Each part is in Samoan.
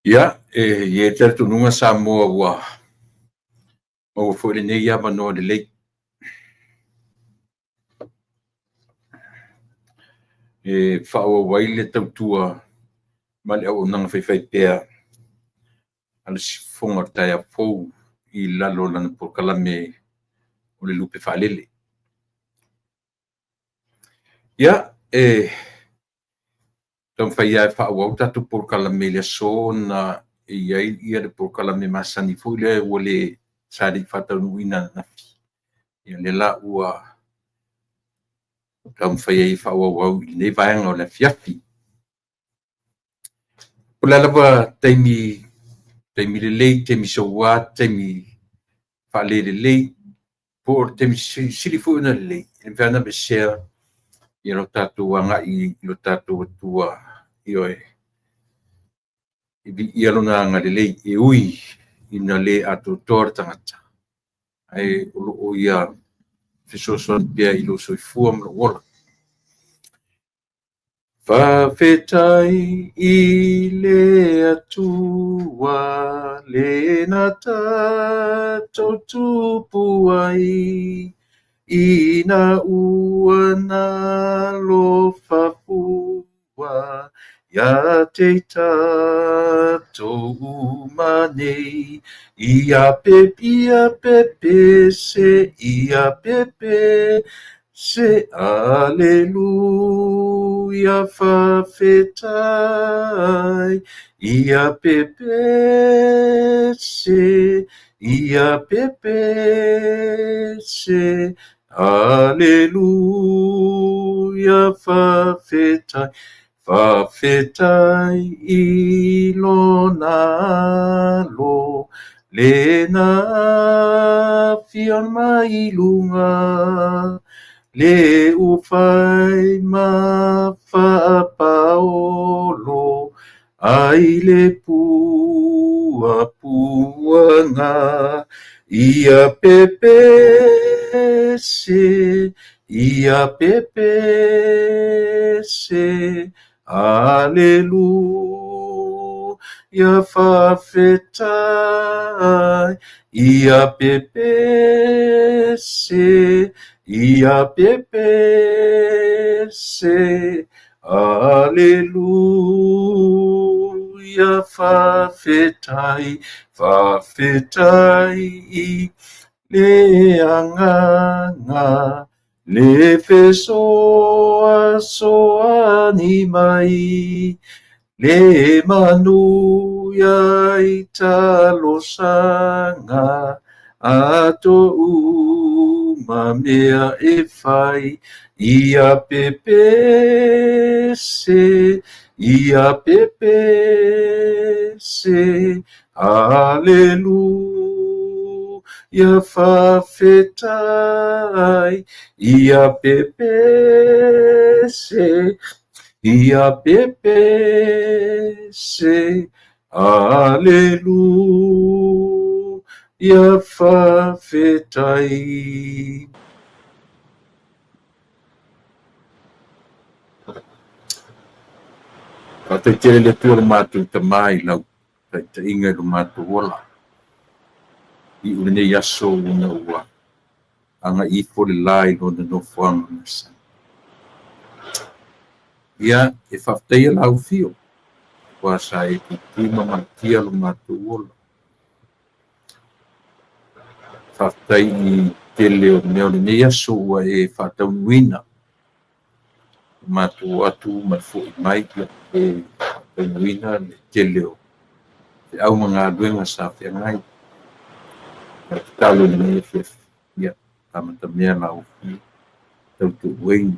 Ia, e i ai le talitonuga Samoa ua maua foi lenei avanoa lelei e faaauau ai le tautua ma le auaunaga faifaipea a le Sifufoga o le Taeao Fou i lalo o lana polokalame o le Lupe Faalele. Ia, e taumafai lava e faaauau le tatou polokalame i le aso ona e i ai le polokalame masani foi lea ua le sa le i faataunuuina ananafi. Ia lea la ua taumafai ai e faaauau i lenei vaega o le afiafi. Po o le a lava taimi, taimi lelei, taimi soua, taimi faale-lelei, po o le taimi silisili foi ona lelei, e le mafai lava ona aveesea lo tatou agai i lo tatou Atua, ioe, e viia Lona agalelei, e ui ina le atoatoa le tagata, ae o lo o Ia fesoasoani pea i lou soifua ma lou ola. Faafetai i le Atua le na tatou tupu ai, ina ua nalofa fua ia te i tatou uma nei. Ia pepia pepe se, ia pepe se Aleluia faafetai, ia pepese, ia pepese, Aleluia faafetai, faafetai i lona alo, le na afio mai luga, le ufai ma faapaolo ai le puapuaga. Ia pepese, ia pepese, Aleluia faafetai, ia pepese, ia pepese, Aleluia faafetai, faafetai i le Agaga le fesoasoani mai, le manuia i talosaga a uma mea e fai, ia pepese, ia pepese, Aleluia faafetai, ia pepese, ia pepese, Aleluia faafetai. Faafetai tele le Atua lo matou Tama i lau taitaiga i lo matou ola. Iu lenei aso ona ua agai ifo le la i lona nofoaga masani. Ia, e faafetaia lau afio, aua sa e puipui ma malutia lo matou ola. Faafetai i tele o mea o lenei aso ua e faataunuuina. O matou o atu ma le foi mai, ia e faataunuuina le tele o feau ma galuega sa feagai. O le tatalo i lenei afiafi, ia amatamea lau afio, tautuuina,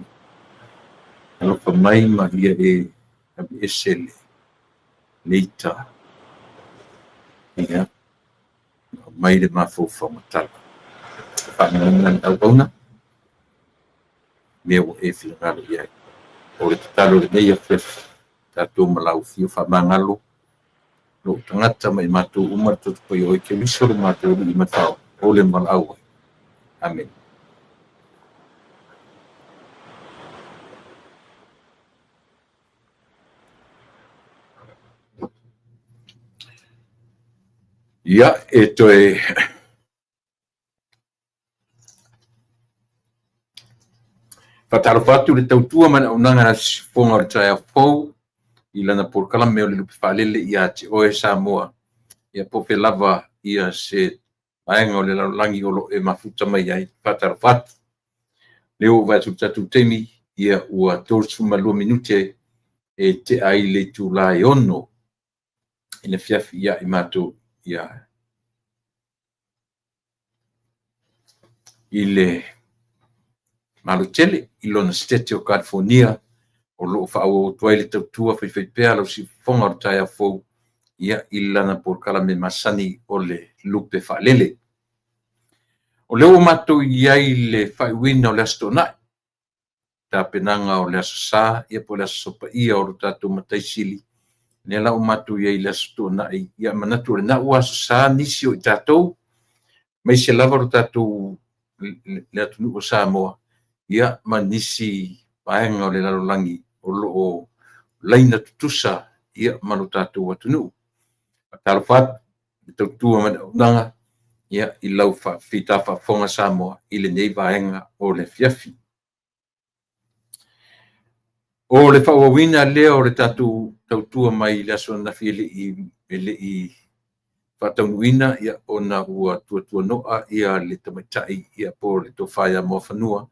alofa mai ma ia e aveese le ita, ia, aumai le mafaufau matala. Faamauina le auauna, mea ua e finagalo i ai. O le tatalo i lenei afiafi, tatou ma lau afio faamagalo lou tagata ma i matou uma le Toto Paia o oe Keriso lo matou Alii ma le Faaola, o le valaau ai. Amene. Ia, e toe faatalofa atu i le tautua ma le auaunaga a le Siufofoga o le Taeao Fou i lana polokalame o le Lupe Faalele ia te oe Samoa, ia po o fea lava ia se vaega o le lalolagi o lo o e mafuta mai ai. Faatalofa atu. O lea ua ou vaai atu i le tatou taimi, ia ua 32 minute e tea ai le itula e 6:00 i le afiafi ia i matou ia i le Malo tele i lona Setete o Kalifonia o lo o faaauau atu ai le tautua faifaipea a lau Siufofoga o le taeao fou i lana polokalame masani o le Lupe Faalele. O lea ua matou i ai i le faaiuina o le Aso Toonai, tapenaga o le Aso Sa po o le Aso Paia o lo tatou Matai Sili, lea la ua matou i ai i le Aso Toonai. Ia manatu o lena ua Aso Sa nisi o i tatou, aemaise lava lo tatou le atunuu o Samoa, ia ma nisi vaega o le lalolagi o lo o laina tutusa ma lo tatou atunuu. Faatalofa atu i le tautua ma le auaunaga i lau fita faafofoga Samoa i lenei vaega o le afiafi. O le faaauauina lea o le tatou tautua mai le aso ananafi e le i faataunuuina ona ua tuatuano'a le tamaitai po o le tofa ia Muafanua.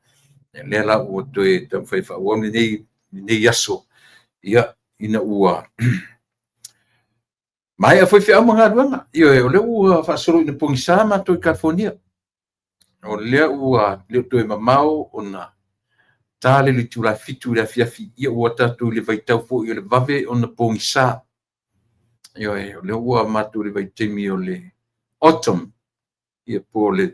Lea la ua toe taumafai e faaauau lenei aso ina ua maea foi feau ma galuega. Ioe, o lea ua faasolo ina pogisa matou i Kalifonia. O lea ua le o toe mamao ona ta le itula e 7:00 i le afiafi, ia ua tatou i le vaitau foi o le vave ona pogisa. Ioe, o lea ua matou i le vaitaimi o le autumn, ia po o le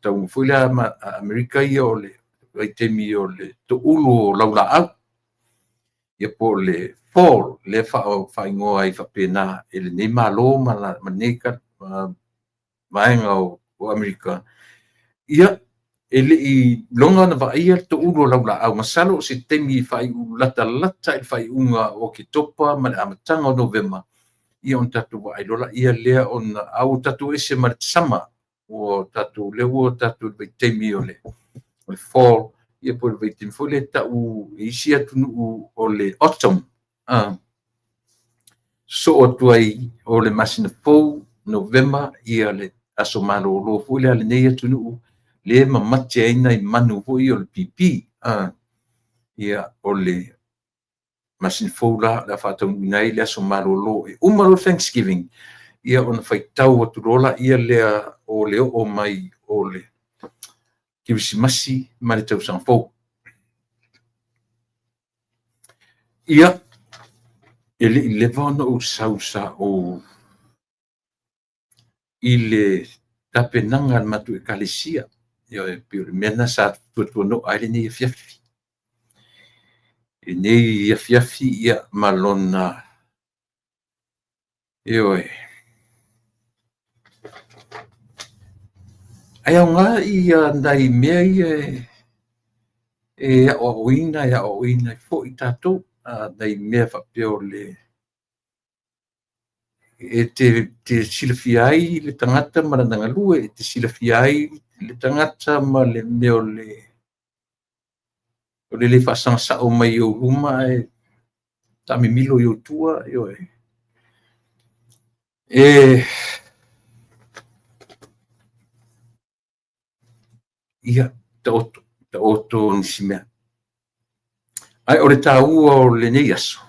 tauga foi lea a Amerika ia o le vaitaimi o le toulu o laulaau, ia po o le fall lea e faaigoa ai faapena e lenei Malo ma lenei vaega o Amerika. Ia, e le i iloga ona vaaia le toulu o laulaau, masalo o se taimi faaiu latalata i le faaiuga o Oketopa ma le amataga o Novema, ia ona tatou vaai loa lea ona a ua tatou ese ma le summer, ua tatou lea ua tatou i le vaitaimi o le fall, ia po o le vaitaimi foi lea e tau e isi atunuu o le autumn. Sosoo atu ai o le masina fou Novema ia le aso malolo foi lea a lenei atunuu lea e mamate ai nai manu foi ia o le pipi. Ia, o le masina fou la o le a faataunuuina ai le aso malolo. E uma loa le Thanksgiving, ia ona faitau atu loa lea o le oo mai o le Kerisimasi ma le Tausaga Fou. Ia, e le i leva ona ou sau sa ou i le tapenaga a le matou Ekalesia. Ioe, pei o le mea lena sa tuatuano'a ai lenei afiafi. Lenei afiafi ma lona, ioe. Ae aoga ia nai mea ia e aoaoina, e aoaoina ai foi tatou, nai mea faapea o le e te silafia ai le tagata ma lana galue, e te silafia ai le tagata ma le mea o le le faasaga sao mai i ou luma ae taamimilo i ou tua. Ioe. Ia, taoto, taoto nisi mea. Ae o le taua o lenei aso,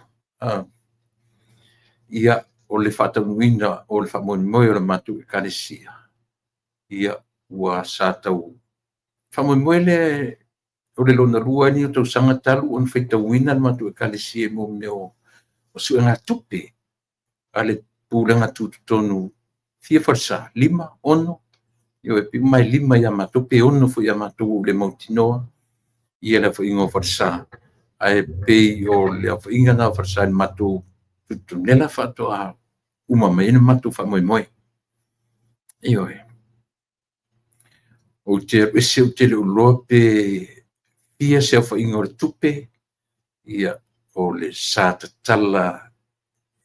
ia, o le faataunuuina o le faamoemoe o le matou Ekalesia, ia, ua sa tau faamoemoe lea o le lona lua ai lenei o tausaga talu ona faitauina le matou Ekalesia i mea o suegatupe a le pulega tutotonu, fia falesa? 5, 6, ioe, pe uma e 5 ia matou pe 6 foi ia matou, ua ou le mautinoa ia le aofaiga o falesa, ae pei o le aofaiga lena o falesa i le matou tutotonu, lea la faatoa uma mai ai le matou faamoemoe. Ioe. Ou te alu ese ou te le o iloa pe fia se aofaiga o le tupe, ia, o le sa tatala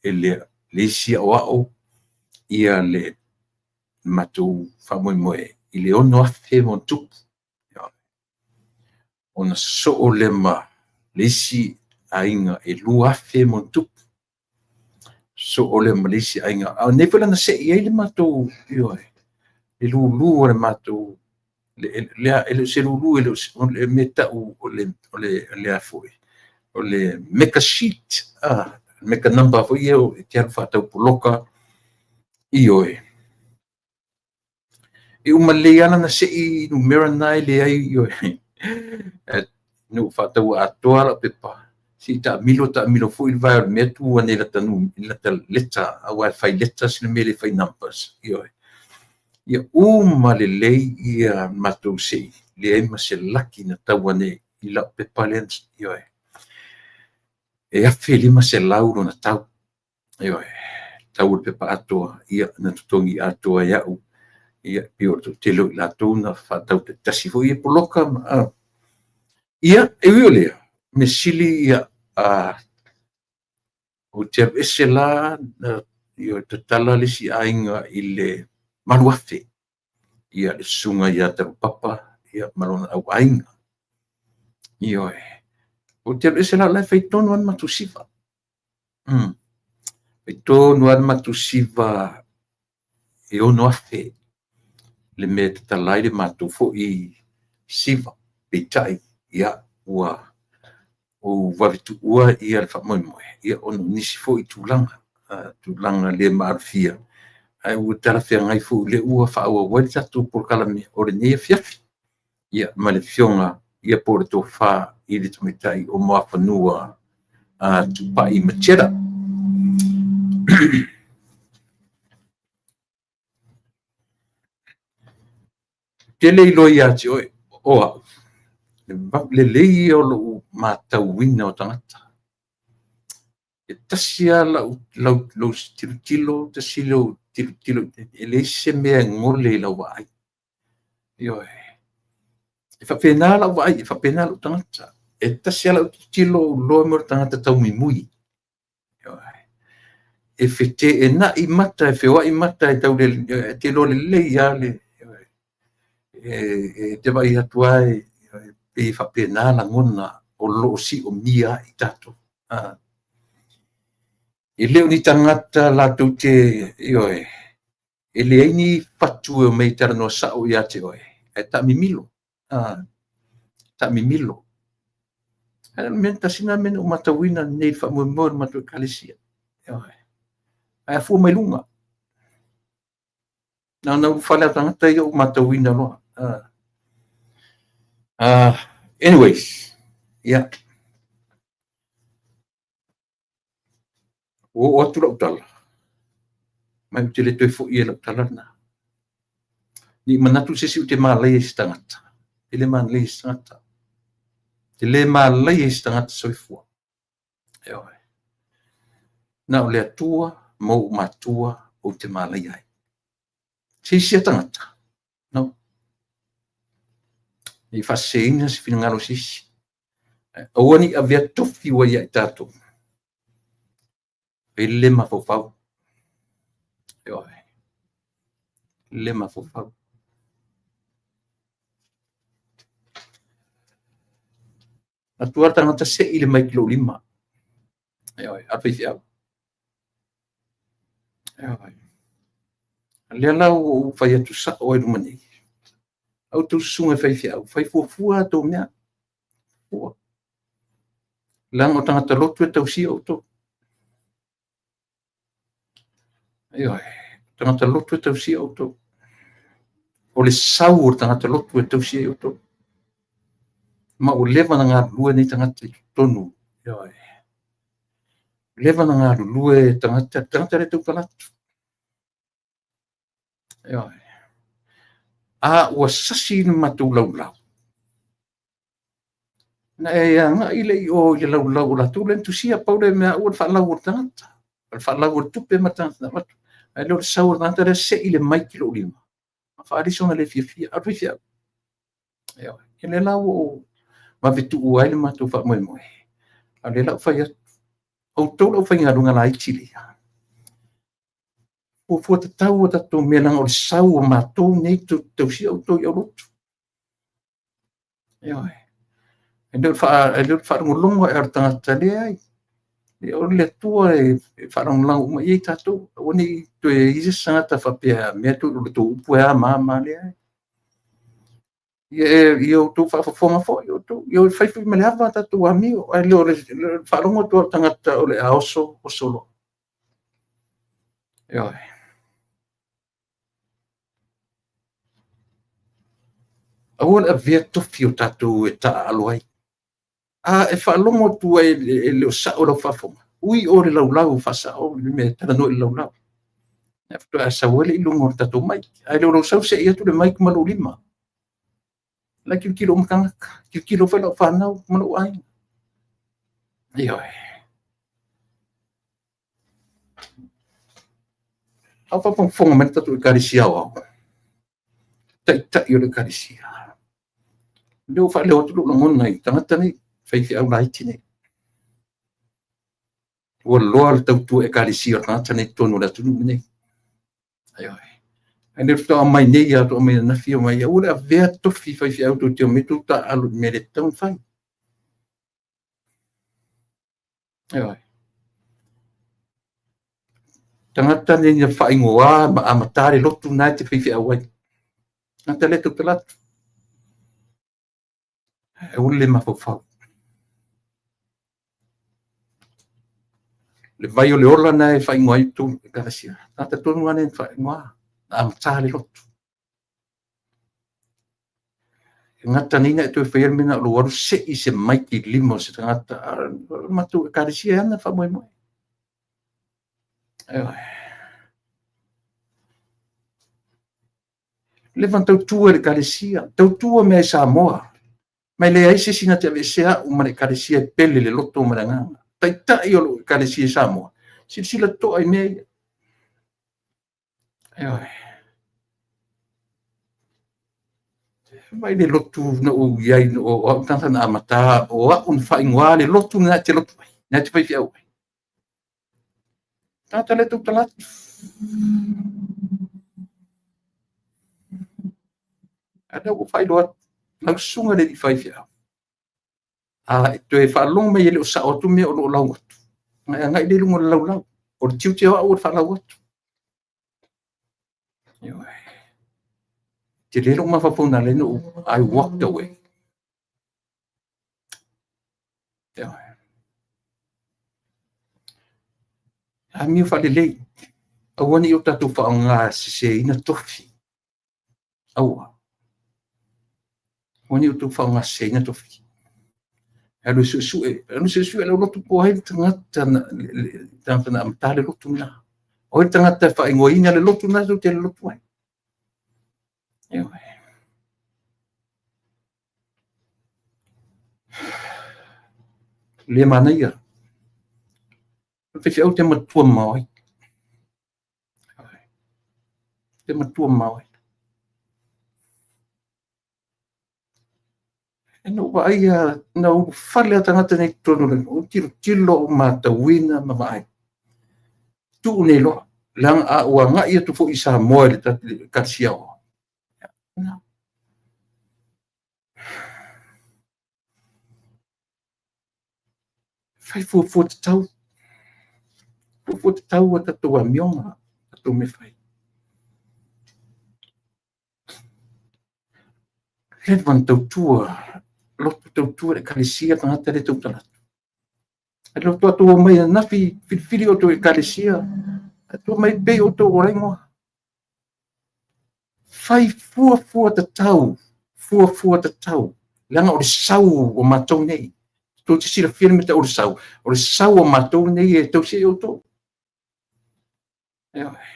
e le isi aoao ia le matou faamoemoe i le 6,000 ma ona tupu, ona sosoo lea ma le isi aiga e 2,000 ma ona tupu, sosoo lea ma le isi aiga. A o nei foi la na sei ai le matou, ioe, le lulu o le matou, e le o se lulu, e le o le mea e tau o le a foi, o le mega sheet, mega number foi ia e te alu faatau poloka. Ioe. E uma lelei lava ona sei numera na e leai, ioe. Na ou faataua atoa lau pepa, se i taamilo taamilo foi le vae o le mea tu ane i lata leta, aua e fai letters le mea e le fai numbers. Ioe. Ia uma lelei ia matou sei, leai ma se laki na tau ane i lau pepa lea, ioe. E 1,500 lona tau. Ioe. Tau o le pepa atoa, ia na totogi atoa e au. Ia, pei o le toatele o i latou na faatau taitasi foi ia poloka. Ia, e ui o lea, mea sili ia, ou te alu ese la, ia tatala le isi aiga i le 8,000. Ia, le susuga ia Talupapa, ia, ma lona auaiga. Ioe. Ou te alu ese la, o la e fai tonu lava le matou siva. Fai tonu lava le matou siva e 6,000 le mea e tatala ai le matou foi siva. Peitai, ia, ua ou vave tuua ia le faamoemoe, ia, ona o nisi foi tulaga, tulaga le maalofia, ae ua talafeagai foi o lea ua faaauau ai le tatou polokalame o lenei afiafi. Ia, ma le afioga ia po o le tofa i le tamaitai o Moafanua Tupai Macheta. Te le iloa ia te oe, o au, le lelei ia o lou matauina o tagata. E tasi lava lau tilotilo, tasi lau tilotilo, e leai se mea e gole i lau vaai. Ioe. E faapena lau vaai, e faapena lou tagata. E tasi lava lau tilotilo, ou iloa mea o le tagata taubuibui. Ioe. E feteenai mata, e feoai mata, e tau le, e te iloa lelei lava le, e te vaai atu lava e pei e faapena lagona o lo o siomia ai tatou. E le o ni tagata latou te, ioe, e leai ni fatu e omai e talanoa sao ia te oe, ae taamimilo, taamimilo. Ae o le mea tasi lena mea na ou matauina nei i le faamoemoe o le matou Ekalesia. Ioe. Ae afua mai luga. Na ona ulufale lava o tagata ia ua matauina loa. Anyways, ia. Ua oo atu lau tala, ma ou te le toe foi i lau tala lena. Ne i manatu se isi ou te malaia i se tagata. E le malaia i se tagata. E le malaia i se tagata soifua. Ioe. Na o le Atua ma ou matua ou te malaia ai. Se isi tagata, no. Ne i faaseseina se finagalo o se isi. Aua ne i avea tofi ua ia i tatou. E le mafaufau. Ioe. Le mafaufau. Atua le tagata sei le mai ki lou lima. Ioe, a le faifeau. Ioe. A lea la ua ou fai atu sao ai i luma nei. A outou susuga i faifeau, fai fuafua a outou mea. Fuafua. Leaga o tagata lotu e tausia outou. Ioe, tagata lotu e tausia outou. O le sau o le tagata lotu e tausia ai outou. Ma ua leva ona galulue nei tagata i totonu. Ioe. Leva ona galulue tagata, tagata le tautala atu. Ioe. A ua sasi le matou laulau, na e agai lea i o i le laulau o latou lea na tusia, pau le mea au o le faalau o le tagata, o le faalau o le tupe ma le tagata na avatu. Ae le o le sau o le tagata lea sei le mai ki lou lima, ma faaali sona le fiafia. A o le faifeau. Ioe. Ia lea la ua ou vave tuua ai le matou faamoemoe. A o lea la ua fai atu, outou le aufaigaluega laiti lea. Fuafua tatau a tatou mea leaga o le sau o matou nei tou te tausia outou i aulotu. Ioe. E le o le faalogologo lava o le tagata, leai. O le Atua e faalagolago uma i ai tatou. Aua ne i toe i ai se isi tagata faapea a mea o le tou upu e a ma a ma a. Leai. Ia outou faafofoga foi outou, ia fai foi ma le ava a tatou amio, ae le o le faalogo atu lava o le tagata o le a oso, oso loa. Ioe. Aua le avea tofi o tatou e taaalo ai. A e faalogo atu ai e le o sao lau faafofoga, ui oe i le laulau e faasao le mea e talanoa i le laulau. Ia faatoa sau ai lea i luga o le tatou mic. Ae le o lou sau sei atu le mic ma lou lima. O la e tilotilo uma tagata, tilotilo foi lau fanau ma lou aiga. Ioe. A o faafogafoga mai le tatou Ekalesia Aoao, taitai o le Ekalesia. O lea ua faaleo atu lou lagona i tagata nei, faifeau laiti nei. Ua loa le tautua Ekalesia a le tagata nei i totonu o le atunuu lenei. Ioe. Ae le faatoa mai nei lava, faatoa aumai ananafi aumai, aua le avea tofi faifeau tou te omai tou taaalo i mea e le tatau ona fai. Ioe. Tagata nei na faaigoa ma amata le lotu lena e te faifeau ai. Tagata lea e tautala atu. Aua le mafaufau. Le vai o le ola lena e faaigoa ai outou Ekalesia. Tagata tonu lava nei na faaigoa, na amata le lotu. E gata nei ona e toe faia le mea lena o lou alu sei se maiki i le lima o se tagata. A o le matou Ekalesia e ana le faamoemoe. Ioe. Leva ona tautua i le Ekalesia, tautua mea i Samoa. Ma e leai se isi na te aveesea au ma le Ekalesia e pele i le loto ma le agaga. Taitai o lou Ekalesia i Samoa, silasila totoa i mea ia. Ioe. Vaai le lotu na ou i ai, o au le tagata na amata, o au na faaigoa le lotu lena e te lotu ai, lena e te faifeau ai. Tagata lea tautala atu. A lea ua faailoa atu, lau susuga i le alii faifeau, a e toe faalogo mai e le o sao atu mea o lo o lau atu, ona e agai lea i luga o le laulau. O le tiute o au o le faalau atu. Ioe. Tele lou mafaufau na ala ai ona ou I walked away. Ioe. Amio faalelei. Aua ne i o tatou faaaoga seseina tofi. Aua. Aua ne i outou faaaoga seseina tofi. Alu e suesue, alu e suesue lau lotu po o ai le tagata na, le tagata na amata le lotu lena. O ai le tagata e faaigoaina le lotu lena tou te lotu ai. Ioe. Le manaia. O le faifeau te matua mamao ai. Te matua mamao ai. E na ou vaai na ulufale lava tagata nei i totonu o le ou tilotilo ou matauina ma vaai. Tuu nei loa, leaga a ou agai atu foi i Samoa i le Ekalesia Aoao. Fai fuafua tatau. Fuafua tatau a tatou amioga, tatou mea fai. Leva ona tautua, lotu tautua le Ekalesia tagata lea tautala atu. Ae le faatoa omai ananafi filifili outou Ekalesia, ae tua mai pei outou o la igoa. Fai fuafua tatau, fuafua tatau, leaga o le sau o matou nei. Tou te silafia le mea tau o le sau. O le sau o matou nei e tausi ai outou. Ioe.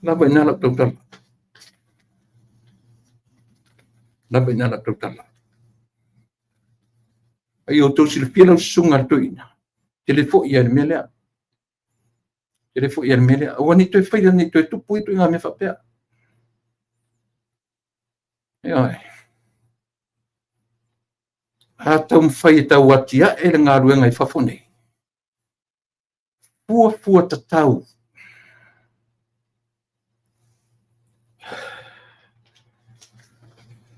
Lava i ina lau tautala. Lava i ina lau tautala. A ia outou silafia lau susuga i le toeaina, tele foi lava i le mea lea. Tele foi lava i le mea lea. Aua ne i toe faia, ne i toe tupu ituaiga mea faapea. Ioe. A taumafai e tau atiae le galuega i fafo nei, Fuafua tatau.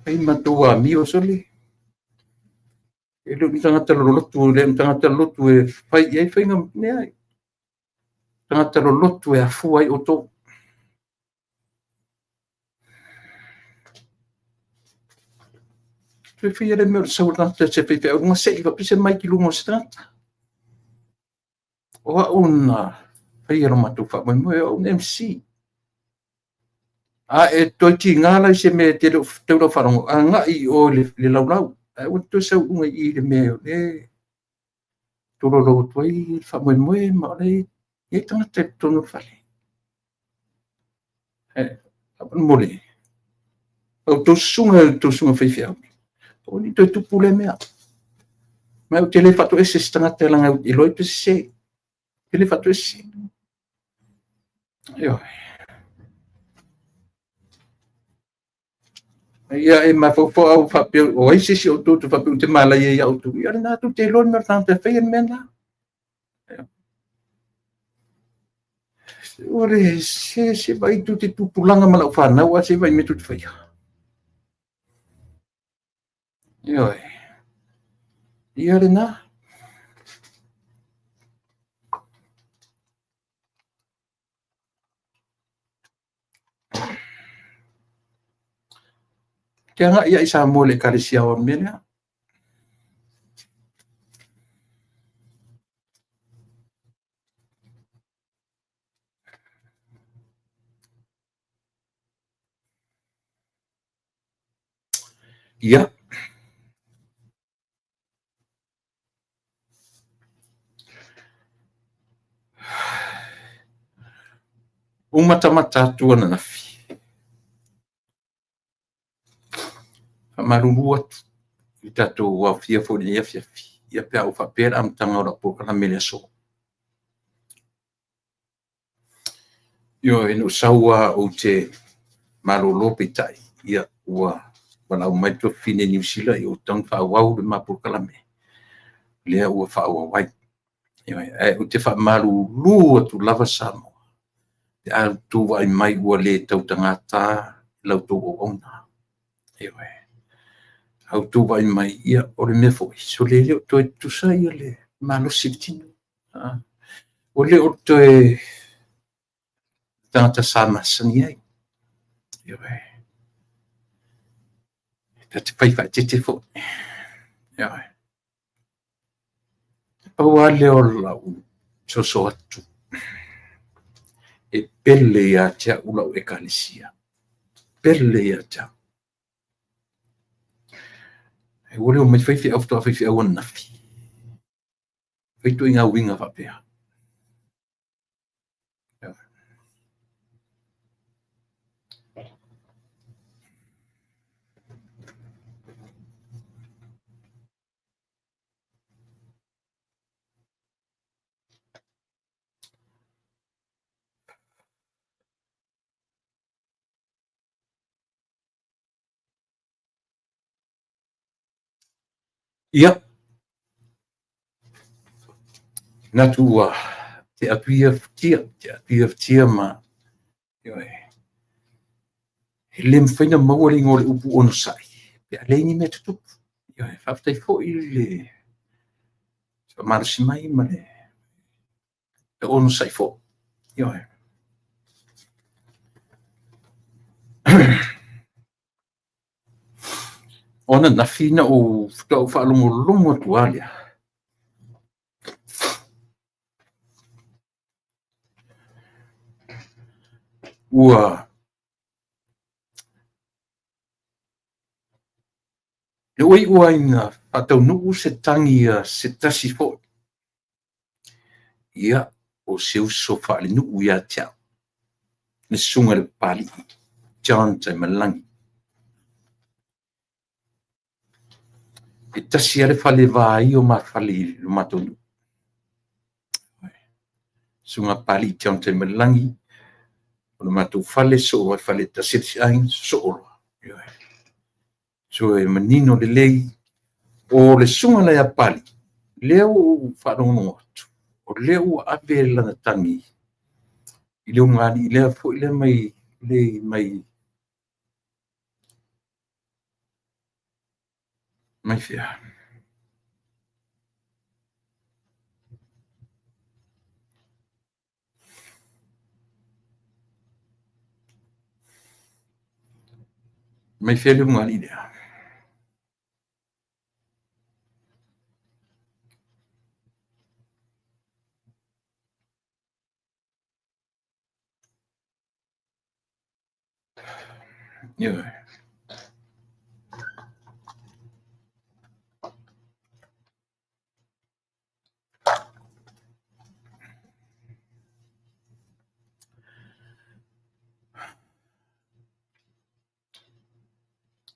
Ai matou amio sole. E le o ni tagata lolotu, e le o ni tagata lolotu e fai i ai faiga, leai. Tagata lolotu e afua ai outou. Toe faia le mea o le sau o le tagata se faifeau luga sei faapea se mai luga o se tagata. O au na faia lo matou faamoemoe, o au na MC. A e toe tiga la i se mea e te le o tau lau faalogo, agai i o i le laulau. Ae aua te toe sau i luga i i le mea o lea e tolaulau atu ai le faamoemoe ma o lea e i ai tagata i totonu o le fale. Faamolemole, a outou susuga i a outou susuga faifeau, aua ne i toe tupu lea mea. Ma ou te le faatoese i se tagata leaga e iloa ai pe sese. Ou te le faatoese. Ioe. Ia e mafaufau au faapea o ai se isi o outou te faapea ou te malaia ia outou. Ia o lena tou te iloa le mea o le tagata e faia le mea lena. O le se vaai tou te tupulaga ma lau fanau, ae se vaai mea tou te faia. Ioe. Ia lena. Te agai i Samoa i le Ekalesia o le mea lea. Ia. Ua matamata atu ananafi. Faamalulu atu i tatou aofia foi i lenei afiafi, ia pe a ou faapea le amataga o lau polokalame i le aso. Ioe, na ou sau lava ou te malolo, peitai, ia, ua valaau mai le tuafafine Niu Sila ua tatau ona faaauau le ma polokalame, lea ua faaauau ai. Ioe, ae ou te faamalulu atu lava Samoa, pe a outou vaai mai ua le tautagata la outou auauna. Ioe. A outou vaai mai, ia, o le mea foi, sole e le o toe tutusa le malosi o le tino. Ua le o toe tagata sa masani ai. Ioe. Ta te fai faaeteete foi. Ioe. Pau lava lea o lau soso atu, e pele ia te au lau Ekalesia. Pele ia te au. Ai ua le omai faifeau faatoa faifeau ananafi. Fai ituaiga uiga faapea. Ia, manatu ua tea atu ia futia, tea atu ia futia ma ioe. E le mafai ona maua le igoa o le upu onosai pe a leai ni mea tutupu. Ioe, faafetai foi i le faamalosi mai ma le onosai foi. Ioe. O ananafi na ou faatoa ou faalogologo atu lava lea. Ua le ua iu lava ina faataunuu se tagi a se tasi foi. Ia, o se uso faalenuu ia te au, le susuga i le Papalii, John Taimalelagi. E tasi lava le fale vai o ma fale i le matou nuu. Susuga Papalii John Taimalelagi, o le matou fale, sosoo ai fale tasi le isi aiga, sosoo loa. So e manino lelei, o le susuga lea ia Papalii, lea ua ou faalogologo atu, O lea ua ave lana tagi i le ulugalii lea foi lea mai mai mai fea? Mai fea le ulugalii lea? Ioe.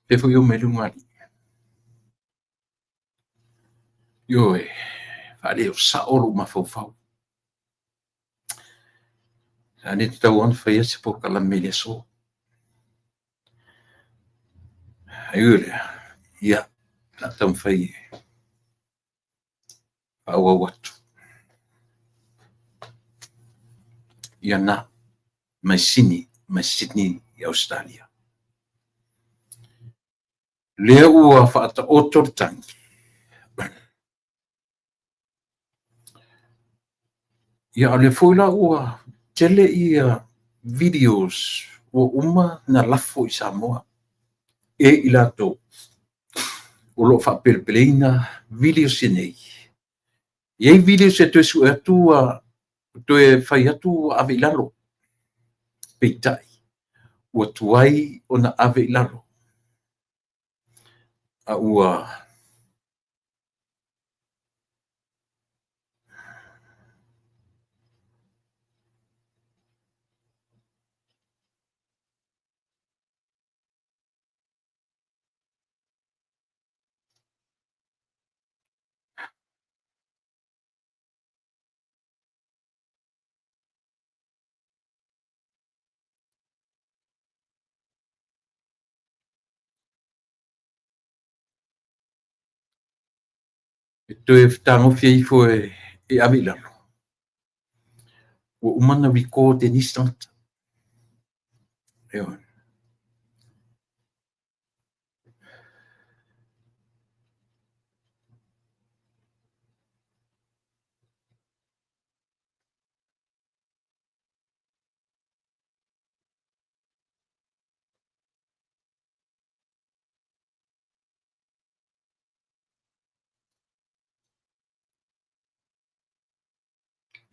Fea foi o mai le ulugalii? Ioe, faale o sao lou mafaufau. Sa le tatau lava ona faia se polokalame i le aso. Ae ui o lea, ia, o le a taumafai e faaauau atu. Ia na, mai Sini, mai Sydney i Ausetalia. Lea ua faataoto le tagi. Ia, a o lea foi la ua tele ia videos ua uma ona lafo i Samoa e i latou o lo o faapelepeleina videos nei. E i ai videos e toe sue atu ua toe fai atu ua ave i lalo. Peitai, ua tuai ona ave i lalo, a ua e toe fetagofi ifo e ave i lalo, ua uma ona record e nisi tagata. Ioe.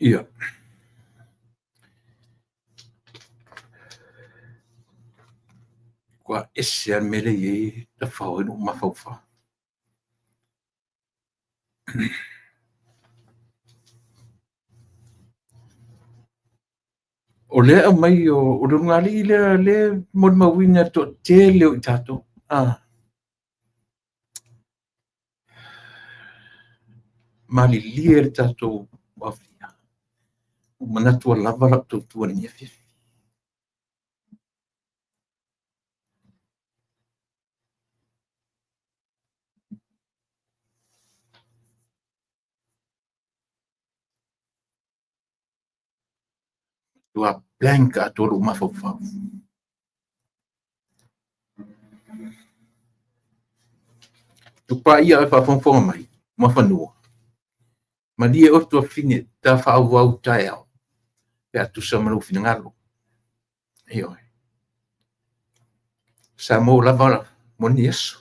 Ia. Ua ese lava le mea lea e i ai tafao ai lou mafaufau. O lea e aumai o le ulugalii lea lea e molimauina e le toatele o i tatou. Ah. Malilie le tatou aofia. Ua manatu ua lava lau tautua i lenei afiafi. Matua blank atoa lou mafaufau. Tupaia oe faafogafoga mai, Muafanua. Malie oe tuafafine, ta faaauau taeao pe a tusa ma lou finagalo. Ioe. Samoa ua lava mo lenei aso.